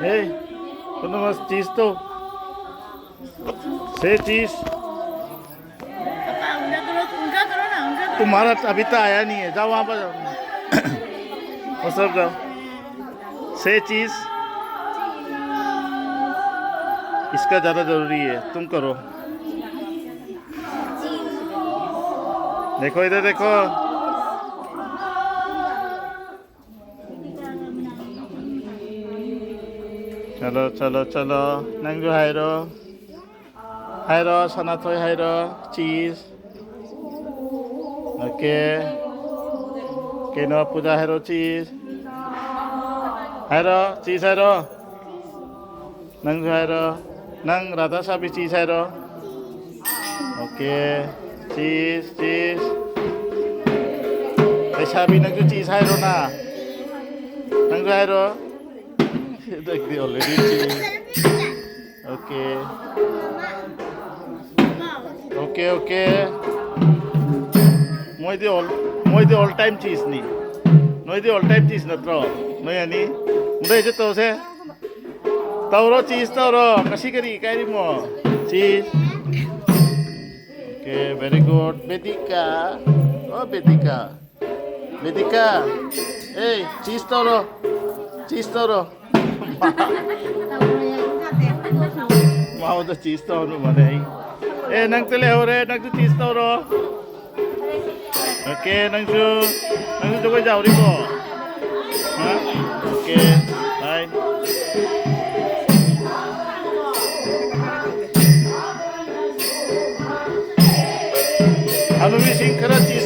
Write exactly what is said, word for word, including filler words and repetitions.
ए, तुम बस चीज तो, से चीज। तुम्हारा अभी तो आया नहीं है, जाओ वहाँ पर जाओ। वो सब जाओ। से चीज। इसका ज्यादा जरूरी है, तुम करो। देखो, इधर देखो। चलो, चलो, चलो। नंजू हायरो। हायरो, सनाथोई हायरो। चीज। ओके। केनो पूजा हायरो चीज। हायरो, चीज हायरो। नंजू हायरो। नंग राधा साबी चीज हायरो। ओके। चीज, चीज। ऐसा भी नंजू चीज हायरो ना। नंजू हायरो। Already चीज। Okay. Okay, okay. ꯃꯣꯏꯗꯤ ꯑꯣꯜ ꯃꯣꯏꯗꯤ ꯑꯣꯜ ꯇꯥꯏꯝ ꯆꯤꯁꯅꯤ꯫ ꯅꯣꯏꯗꯤ ꯑꯣꯜ ꯇꯥꯏꯝ ꯆꯤꯁ ꯅꯠꯇ꯭ꯔꯣ? ꯅꯣꯏ ꯑꯅꯤ꯫ ꯃꯨꯗꯩꯁꯨ ꯇꯧꯁꯦ꯫ ꯇꯧꯔꯣ, ꯆꯤꯁ ꯇꯧꯔꯣ꯫ ꯉꯁꯤ ꯀꯔꯤ ꯏꯀꯥꯏꯔꯤꯃꯣ? ꯆꯤꯁ꯫ Okay, very good. ꯕꯦꯗꯤꯀꯥ꯫ ꯑꯣ, ꯕꯦꯗꯤꯀꯥ꯫ ꯕꯦꯗꯤꯀꯥ꯫ ꯑꯦ, ꯆꯤꯁ ꯇꯧꯔꯣ꯫ ꯆꯤꯁ ꯇꯧꯔꯣ꯫ ꯃꯥꯉꯣꯟꯗ ꯆꯤꯁ ꯇꯧꯍꯟꯕ ꯃꯥꯜꯂꯦ ꯑꯩ꯫ ꯑꯦ, ꯅꯪꯁꯨ ꯂꯩꯍꯧꯔꯦ, ꯅꯪꯁꯨ ꯆꯤꯁ ꯇꯧꯔꯣ꯫ ꯑꯣꯀꯦ, ꯅꯪꯁꯨ, ꯅꯪꯁꯨ ꯖꯒꯣꯏ ꯁꯥꯎꯔꯤꯕꯣ? ꯍꯥ? ꯑꯣꯀꯦ, ꯕꯥꯏ꯫ ꯍꯅꯨꯕꯤꯁꯤꯡ ꯈꯔ ꯆꯤꯁ